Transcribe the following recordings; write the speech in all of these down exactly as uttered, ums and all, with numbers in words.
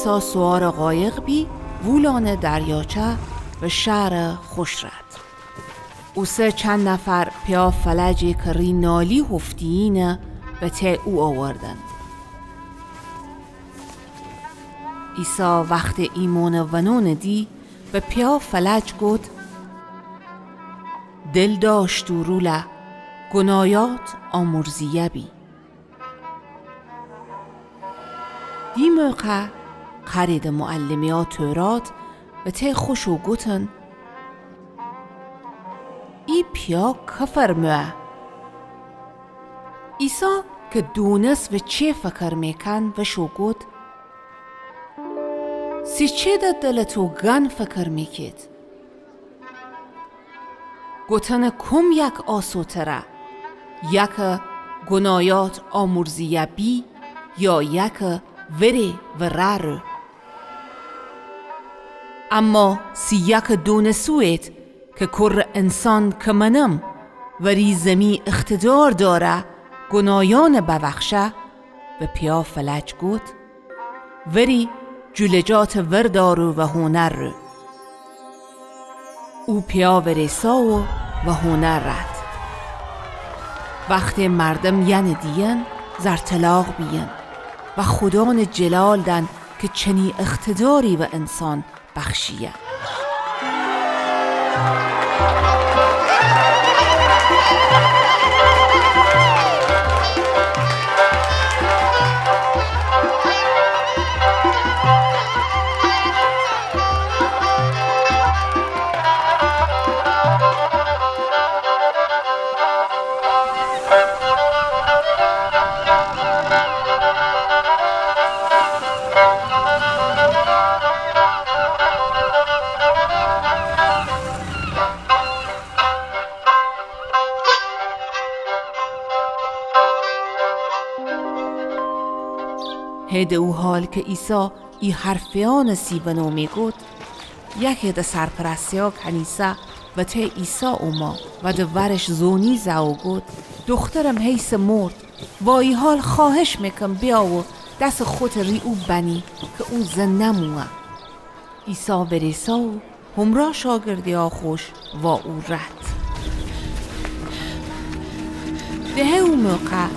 تا سوارٚ قایق بی، وولانٚ دریاچه و شهرٚ خوش رد. اوسه چند نفر پیا فلجه که ری نالی هفتیینه به تی او آوردن. عیسی وختٚ ایمانٚ ونونٚ دی، به پیا فلج گوت: دل داشتو روله، گنایات آمرزیه بی. دی موقع قریدٚ معلمیا تورات و تی خوشو گوتن: ای پیا کفر موه. عیسی که دونس و چی فکر میکن، وشو گوت: سی چی ده دلٚ تو گن فکر میکید؟ گوتنٚ کوم یک آسوتره، یکه گنایات آمرزیه بی یا یکه وری و ره رو؟ اما سی یکه دونسوید که کورٚ انسان که منم و ری زمی اقتدار داره گنایانٚ ببخشه، و پیا فلج گوت: وری جولجاتٚ وردارو و هونر رو. او پیا وریسا و، و هونر رد. وختٚ مردم ینٚ دیین، زرتلاق بیین و خودانٚ جلال دن که چنی اقتداری و انسان بخشیه. هی د او حال که عیسی ای حرفیانٚ سی ونو میگوت، یکی د سرپرستیا کنیسه و تی عیسی اوما و د ورش زونی زه و گوت: دوخترم هیسه مرد، و ای حال خواهش میکم بیا و دسٚ خوتٚ ری او بنی که او زنده موه. عیسی وریسا و همرا شاگردیا خوش و او رد. د هی او موقع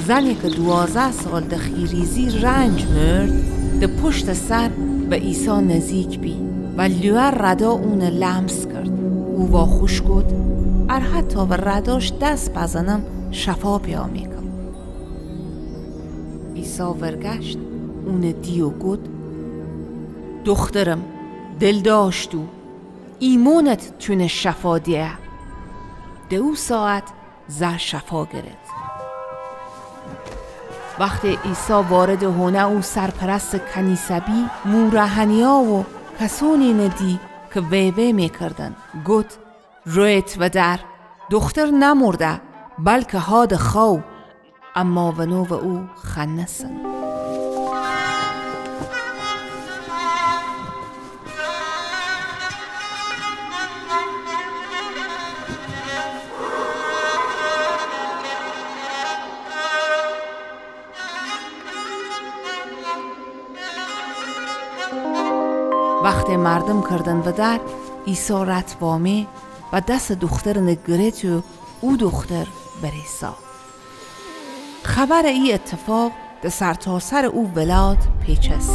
زنی که دوازده سال د خیریزی رنج مرد، د پشتٚ سر به عیسی نزیک بی و لوعه ردا اونٚ لمس کرد. او واخوش گوت: ار حتی به رداش دس بزنم، شفا پیا میکم. عیسی ورگشت، اونٚ دی و گوت: دوخترم، دل داشتو، ایمونت تونه شفا دیه. د او ساعت زه شفا گرت. وختٚ عیسی واردٚ هونه او سرپرستٚ کنیسه بی، مورهنیا و کسونینٚ دی که ویوی میکردن، گوت: رویت ودر، دوختر نمرده، بلکه هادٚ خاو. اما ونو و او خنسن. وختٚ مردم کردن ودر، عیسی رد وامی و دسٚ دوخترٚنٚ گرت و او دوختر بریسا. خبرٚ ای اتفاق د سرتاسرٚ او ولات پیچس.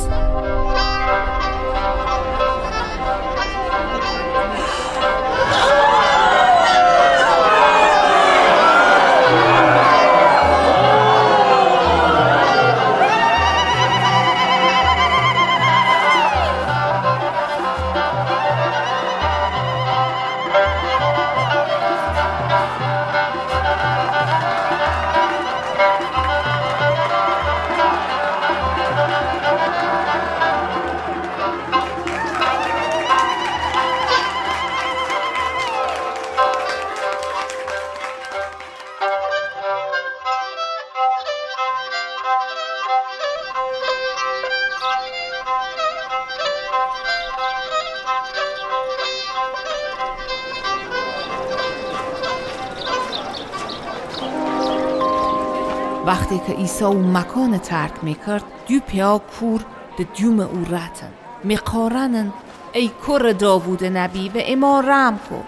وختی که عیسی او مکانٚ ترک میکرد، دو پیا کور دئ دیومٚ او رأتن: مئ قارنن، ای کورٚ داوودٚ نبی، وه امه رحم کو.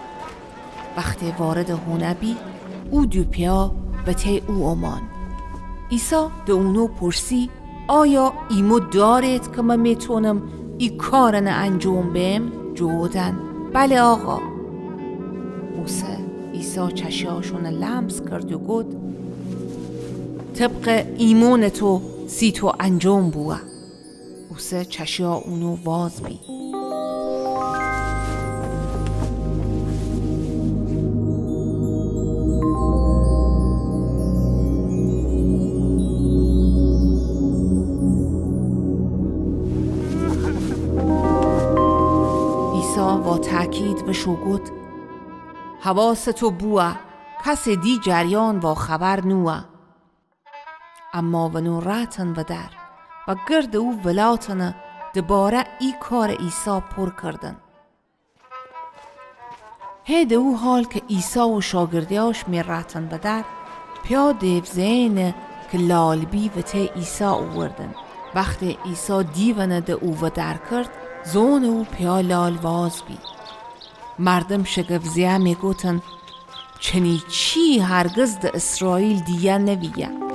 وختی واردٚ هونه بی، او دو پیا وطی او اومأن. عیسی دٚ اونو پرسی: آیا ایمو دارید که من میتونم ای کارنه انجام بیم؟ جوودن: بله، آقا. اوسه عیسی چشیاشونٚ لمس کرد و گفت: طبقٚ ایمونٚ تو سی تو انجام بووه. اوسه چشیا اونو واز بی. عیسی وا تأکید وشو گفت: حواسٚ تو بووه، کسٚ دی جریان وا خبر نووه. اما ونو رأتن ودر و گردٚ او ولاتنٚ دباره ای کارٚ عیسی پر کردن. هی دٚ او حال که عیسی و شاگردیاش می رأتن ودر، پیا دیوزه‌یینٚ که لال بی وطی عیسی اووردن. وختی عیسی دیونٚ دٚ او ودر کرد، زونٚ او پیا لال واز بی. مردم شگفت زیه می گوتن: چنی چی هرگز دٚ اسرائیل دیه نویه.